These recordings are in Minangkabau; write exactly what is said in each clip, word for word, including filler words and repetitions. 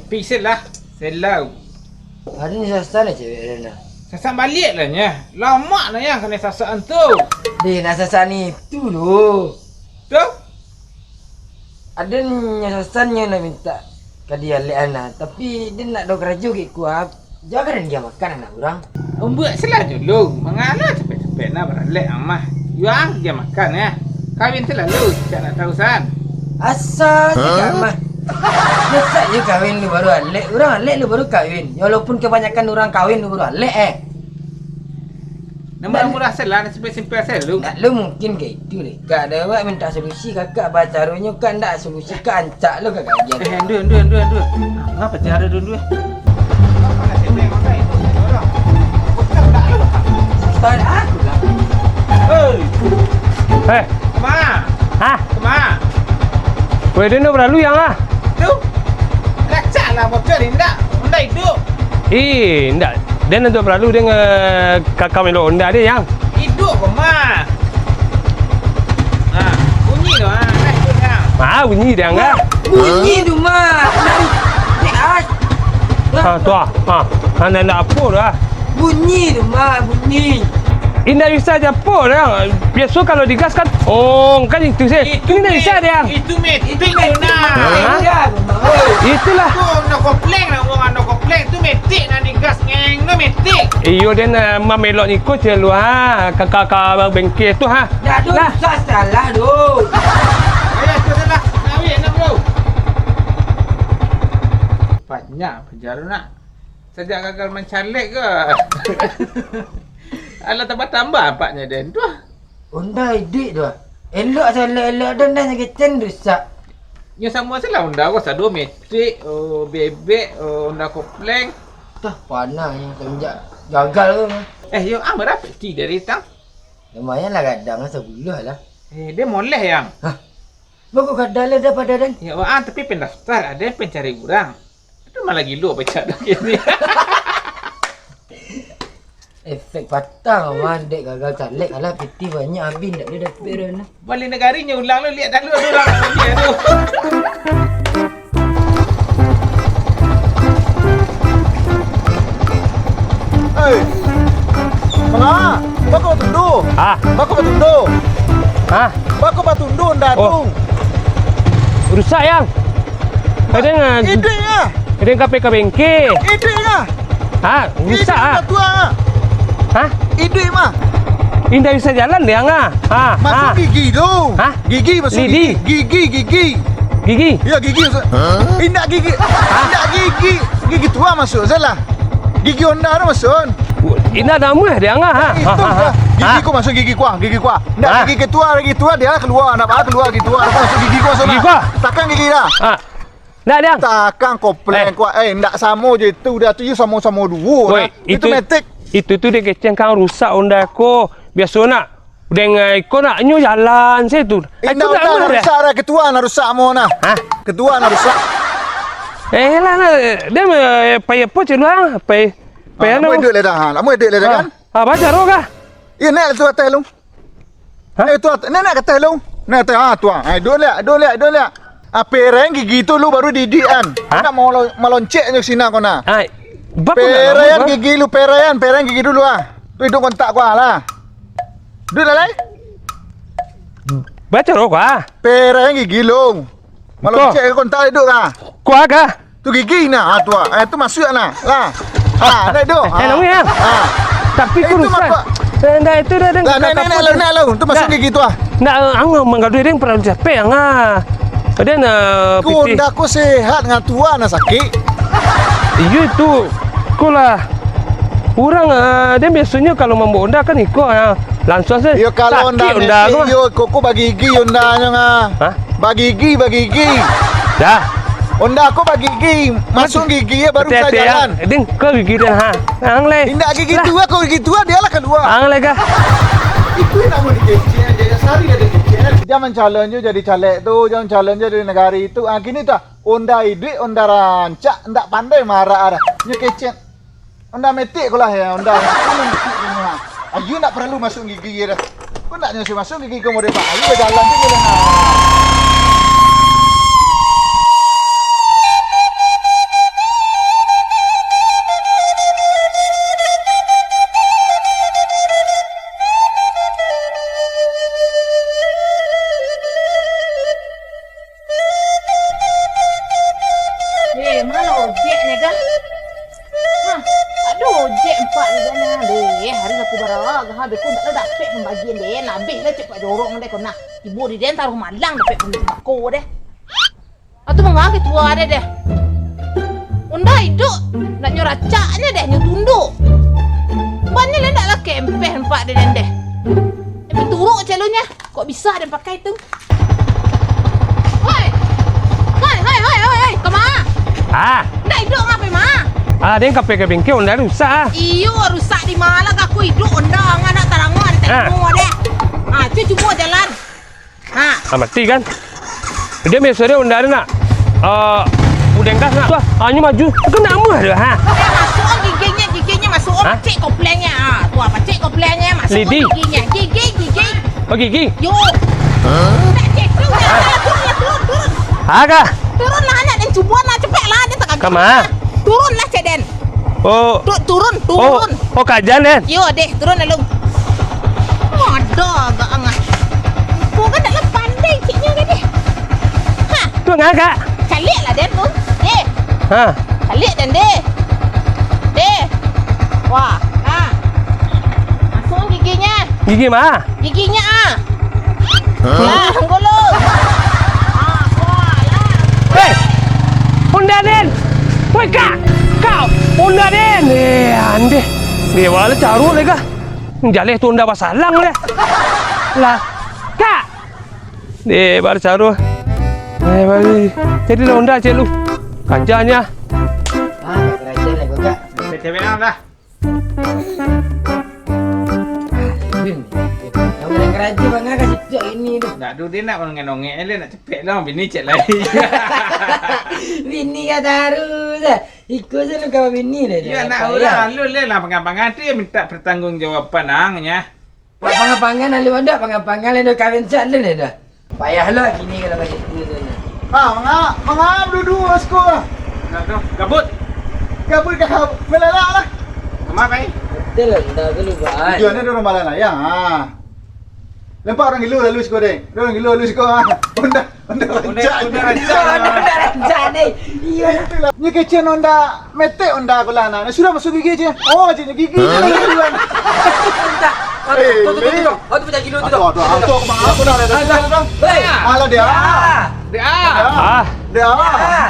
Pi selah, selau. Ado nyo sasan lah cewek ado nah. Sasan baliak lah nyo. Lamak lah nyo kanai sasan tu. Deh, nak sasan itu lo. Tu? Ado nyo sasan nyo nak minta ka dialek nah, tapi den nak do karajo gek kuat. Jangan dia makan anak urang. Ombuak selah dulu, mangalo capek-capek nak baralek amah. Yuang dia makan ya. Kawin tu lalu, cak nak tahu san. Asa je Hah? Kak Mah. Masa je kawin lu baru alek, urang alek lu baru kawin. Ya, walaupun kebanyakan urang kawin lu baru alek eh. Nak murah-murah salah, nak simpel-simpel salah lu. Nak lu mungkin kayak itu deh. Kak ada awak minta solusi kakak, bacarunyo kak ndak solusi kak ancak lu kak gajian. Eh, ndu, ndu, ndu, ndu. Ngapa cara dulu eh? Hei. Kama? Hah? Kama? Weh, den ndak baralu yang ah. Tu. Racak lah bocor indak. Honda iduik. Ih, ndak. Den ndak baralu den, eh, ka-, kamelo Honda den yang. Iduik kama? Ha, bunyi tu ha, kan iduik kan. Ah, bunyi den ah. Bunyi tu mah. Dari, dari, ah. Ha, tu ah. Ha. Ha, ndak, ndak apo tu ah. Bunyi tu mah, bunyi. Indak bisa aja po dah. Biaso kalau digas kan, ong, kan itu sih. Itu indak bisa dia. Itu metik tu nah. Hah? Itulah. Tu nak kopleng nak, wong nak kopleng tu metik nak digas ngeng tu metik. Iyo dia nak mamelok niko celua. Kakak-kakak bengkel tu ha. Dah tu susah salah tu. Ayo tu dah. Nak wik nak bro. Banyak penjara nak. Sajak gagal mancaleg ke? Alah tambah-tambah ampaknyo den tu. Honda iduik tu. Elok salah elok den dah sakik ten rusak. Nyo samo salah Honda ko sado metik, oh, bebek, oh, Honda kopleng. Tah panah nyo semenjak gagal tu. Eh, yo, ah, bara peti dari tang? Lumayan lah gadang lah, sapuluah lah. Eh, dia moleh yang. Hah? Bako gadang lah dah pada den. Ya, ah, tapi pendaftar ada yang pencari urang. Itu malah gilo pacak dah kini. Efek patah mah dek gagal caleg alah piti banyak habis ndak dia dapet dah nah. Balik negari nyo ulang lu lihat dah lu ada orang nak bagi tu. Hei. Manga, bako batundo. Ah. Bako batundo. Ah. Bako batundo ndak Oh. tu. Rusak yang. Kadang ah, Idik ah. kadang kape ka bengke. Idik ah. Ha, rusak ah. Idik ah. Ha? Idik mah. Indak bisa jalan dia ngah. Ha. Masuk ha. gigi tu. Ha? Gigi masuk Lidi. gigi. Gigi, gigi. Gigi. Ya gigi masuk. Hah? Indak gigi. Ha? Indak gigi. Gigi tua masuk salah. Gigi Honda tu masuk. Indak namuah dia ngah. Ha. Itu ha, ha, ha. Gigi ha. ku masuk gigi kuah, gigi kuah. Ndak ha. gigi ketua, gigi tua dia keluar, ndak apa keluar gigi tua, masuk gigi kuah sana. Gigi kuah. Takkan gigi dah. Ha. Ndak, Diang. Takang kopleng eh. kuat. Eh, ndak samo je itu. Dah tu, you samo-samo duo Woi, dah. Itu, itu metik. Itu tu dia keceng kang rusak Honda ko. Biaso nak. Dengan iko nak nyo jalan se tu. Eh, Indak tu nak Honda rusak dah. Ketua nak rusak mo nah. Hah? Ketua nak rusak. Eh, lah, lah. Dia, eh, pai apo celu ah? Pai, pai Ah, anu. Lamo edit le dah. Lamo edit le dah Ah. kan? Ah, baca roh kah? Iya, naik tu atas lu. Hah? Eh, tu at-, ni naik ke atas lu. Naik atas, ha, tu, ha. Eh, duduk liak, duduk liak, duduk liak. Ah, pereng gigi tu lu baru didikan. Hah? Nak malo-, maloncek nyo sini kau nah. Ai, bako nak Pereng lamo, gigi lu, pereng, pereng gigi dulu, ah. Tu hidup kontak kau, ah, lah. Duduk lah, lai. Baca roh kau, ah. Pereng gigi lu. Kau. Maloncek kontak hidup, ah. Kau, ah, kah? Tu gigi nah, ah, tu ah. Eh, tu masuk nah. Lah. Ah, naik tu. Eh, Ah. lama ya. Ah. Tapi Eh, ku itu rusak. mah, Eh, ndak, itu dah, dah, Lah, naik, naik, naik, lah, naik, lah. Tu masuk Ndak. gigi tu ah. Ndak, eh, ang manggaduh deng perahu capek ang ah. Dia nak Ku pitih. Honda ku sehat, ngan tua nak sakit. Iyo itu. Ku lah. Urang, ah, dia biasanya kalau mambawa Honda kan iko, ah, langsung saja Iyo kalau Honda sakit Honda metik, tu. iyo, koko bagigi Honda nyo ah. Hah? Bagigi, bagigi. Dah. Honda ko bagigi, masuk gigi ya baru bisa Hati-hati, jalan. Ding, ke gigi dia ha. Ang leh. Indak gigi Lah. tua, kau gigi tua dia lah keluar. Ang leh kah? Itu yang nama dikecek, dia sehari ada kecek. Dia mencalon je jadi caleg tu, dia mencalon je dari negara itu. Ah, gini dah, Honda iduik, Honda rancak, ndak pandai marah dah. Nyo kecek. Honda metik ko lah ya, Honda. Ayu ndak perlu masuk gigi ya dah. Kau ndak nyusul masuk gigi kau model Pak Ayu, jalan tu jalan. Beko ndak lah dapek pambagian den, abih lah cek Pak Jorong deh ko nah. Tibo di den taruih malang dapek pambagian bako deh. Atu manga ketua deh deh. Onda iduik, ndak nyo racaknyo deh, nyo tunduk. Bannyo lah ndak lah kempeh nampak deh den deh. Tapi turuk calonnya, kok bisa den pakai tu? Hoi! Hoi, hoi, hoi, hoi, hoi, kama? Ah. Ndak iduik ngapo, Ma? Ah, den ka pai ka bengkel, onda rusak ah. Iyo, rusak di ma lah, aku iduik onda, ngan nak tarang di Ah. tengok deh. Ah, tu cubo jalan. Ha. Ah, mati kan? Dia biasa dia onda dia nak. Eh, udeng gas nak. Wah, hanya maju. Kena mah dia, ha. Eh, masuk giginya, giginya masuk. Hah? Pacik koplengnyo. Ah, tu ah, pacik koplengnyo, masuk Lidi. Giginya. Gigi, gigi. Oh, gigi? Yo. Hah? Nak cek tu, nak turun, turun, turun. Aga. Turunlah, anak, dan cubo lah, cepatlah, dia tak Kama? Turunlah, cek den. Oh. Tu-, turun, Oh, turun. Oh, kajan, den? Yo, deh, turun lalu. Ada agak angah. Kau kan dak lah pandai ciknya kan, deh. Ha. Tu ngagak. Caliak lah, den, tu. Deh. Ha. Caliak, den, deh. Deh. Wah, nah. Masuk giginya. Gigi ma? Giginya, ah. Hah? Lah, anggolo. Ah, kuah lah. Hei! Onda den! Woi, Kak! Kak! Onda den! Eh, andeh. Dia bala caruak lagi kah? Jaleh tu onda basalang deh. Lah. Kak! Dia bala caruak. Eh, bali. Jadi lah onda cek lu. Kajanya. Ah, tak kerajaan lah, Kak. Cewek lah. Win, kamu nak karajo bangah ka situ hari ni tu? Ndak ado, dia nak ongek-ongek le, nak cepek lah, bini cek lai. Bini ka taruih se. Iko se lu kawan bini le. Iyo, nak urang alun le lah, pangan-pangan tu yo minta pertanggungjawaban ang nyo. Pangan-pangan alun ado, pangan-pangan le dah kawin se alun le dah. Payah lo kini kalau macam tu, tu, tu. Ah, manga-, manga dudu siko. Nah, tu, gabut. Gabut ka belalak lah. Amak, pai. Betul lah, dah tu lupa. Tujuan dia orang malah layang, ah. Nampak orang gilo lalu siko deh. Orang gilo lalu siko, ah. Onda, onda Onda, rancak. Onda rancak. Onda rancak deh. Iyo. Itulah. Ni kecil onda. Metek onda ko lah, nah. Sudah masuk gigi je. Oh, je gigi je lah, duluan. Entah. Aduh, Eh, tu, tu, tu, tu, tu. Aduh, pecah gilo tu, Aduh, tu. Aduh, aduh, kemana aku dah, dah, dah, dah. Hei. Alah dia. Dia. Ah. Dia. Ah. Dia.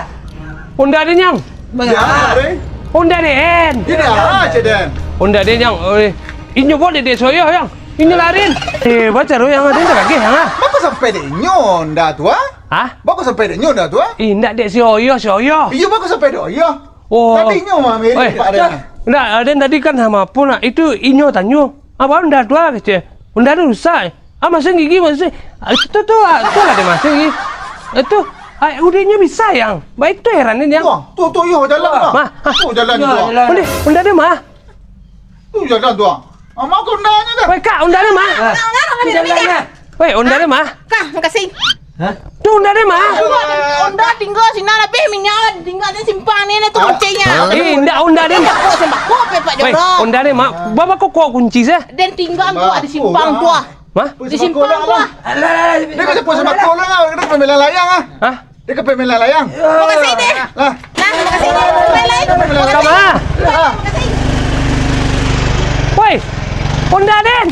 Onda dia, Nyang. Dia, Ah. Deh. Onda dia, En. Dia, dia, ah, cek den. Onda dia, Nyang. Oi. Inyo buat dia, dia soyo, Yang. Inyo larin. Eh, baca roh yang ada tak kageh, ha? Bako sampai dek inyo onda tu, ah? Hah? Bako sampai dek inyo onda tu, ah? Eh, indak dek si Oyo, si Oyo. Iyo, bako sampai dek Oyo. Oh. Tadi inyo mah mirip Oi. Pak Aden. Ndak, Aden tadi kan sama pun nak. Itu inyo tanyo. Apa onda tu ah, kecil? Onda tu rusak. Ah, masing gigi masing. Ah, itu tu, ah, tu lah dia masing gigi. Itu, ah, udahnya bisa yang. Baik tu heran ni yang. Tuh, tuh, tuh, iyo, jalan Ah, lah. Mah, ah. Tuh, jalan Iyo, tu. Jalan. Onda, onda dia mah. Tu jalan tu, ah. Ah, mako ondanya dah. Weh, Kak, onda dia mah. Ah. Jalan lah. Weh, onda dia mah. Kak, makasih. Hah? Tu onda dia mah. Onda tinggal sini lah, beh, minyak lah, tinggal di simpang ni, ni tu Hah? kuncinya. Hah? Eh, indak onda dia. Kok sembako, pe, Pak Weh, Jorok? Onda dia mah. Baba kok, kok kunci sah? Dan tinggal tu Bah, di simpang oh, tu, ah. Mah? Di simpang tu, ah. Alah, alah, alah. Dia kata pun sembako lah, dia kata pembela layang, ah. Hah? Dia ka pamain layang-layang. Makasih, deh. Lah. Lah, makasih, deh. Bye-bye. Makasih. Kama? Lah. Makasih. Woi, onda den.